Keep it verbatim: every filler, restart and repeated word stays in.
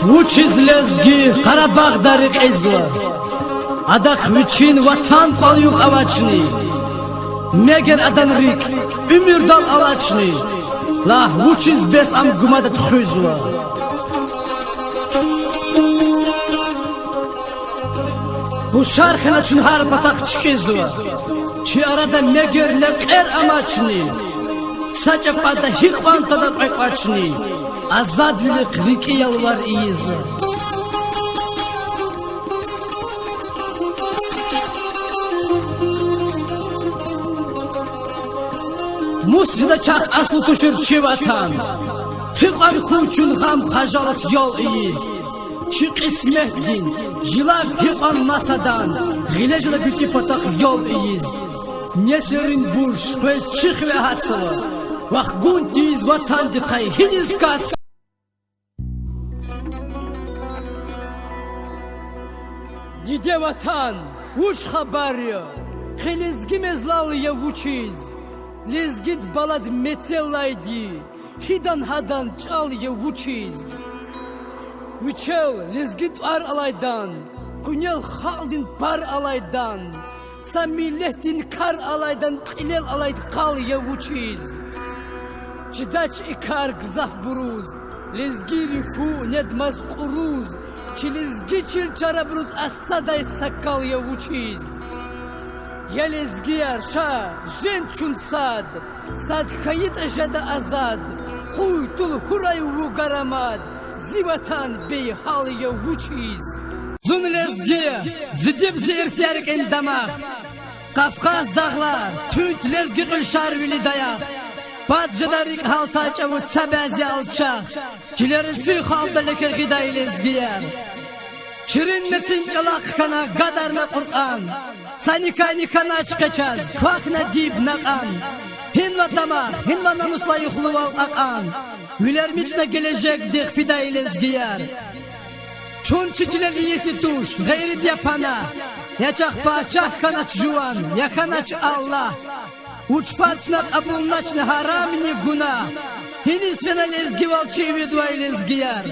Вучиз лезги Къарабагъда рекьизва? Адахъ вичин ватан кӀвал юкь авачни? Мегер адан рикӀ уьмуьрдал алачни? Лагь, вучиз бес ам гумада тухузва? Къушар хьана чун гьар патахъ чкӀизва. Чи арада мегер лекьер амачни? Са чӀапӀада гьикьван тада кьве кӀвачни? Азадвилихъ рикӀи ялвар ийизва. Мус жеда чахъ аслу тушир чи ватан? Гьикьван хьуй чун гъам-хажалат ял ийиз? Чи кьисметдин жилав гьикьван масадан, гъиле жеда гуьтӀуь патахъ ял ийиз? Несилрин бурж къвез чи хиве гьатзава. Вахгун тийиз ватандихъай гьиниз катзава? Диде ватан, вуч хабар я? Къе лезги мез лал я вучиз? Лезгид балад мецел алайди гьидан-гьадан чӀал я вучиз? Вичел лезги тӀвар алайдан, къуьнел халкьдин пар алайдан, са миллетдин кар алайдан кьилел алайд къал я вучиз? Чидач и кар гзафбуруз, лезги рифу недмаз кьуруз, чи лезги чил чарабуруз ацадай са кал я вучиз? Я лезгияр, ша, жен чун сад, сад хьайитӀа жеда азад, къуй тул хьурай вун гарамад, зи ватан бейгьал я вучиз? Зун лезги я, зи диб, зи ирс я рикӀин дамах. Кавказ дагълар, туьнт лезги кьуьл Шарвили даях. Пад жеда рикӀ гьалтай чӀавуз са бязи алчах, чилериз фин халкьдал лекер гъидай лезгияр. Ширин мецин чӀалахъ хьана гадарна Къуръан, са никайни хьанач къе чаз, квахьна диб накьан. Гьинва дамах, гьинва намус лайихлувал кьакьан, вилер мичӀна гележегдихъ фидай лезгияр. Чун чи чилел иеси туш, гъейрид я пана, я чахъ пачагь хьанач жуван, я хьанач Аллагь. Вуч фад чна кьабулначни гьарамни гунагь, гьиниз фена лезгивал чи ивидвай лезгияр?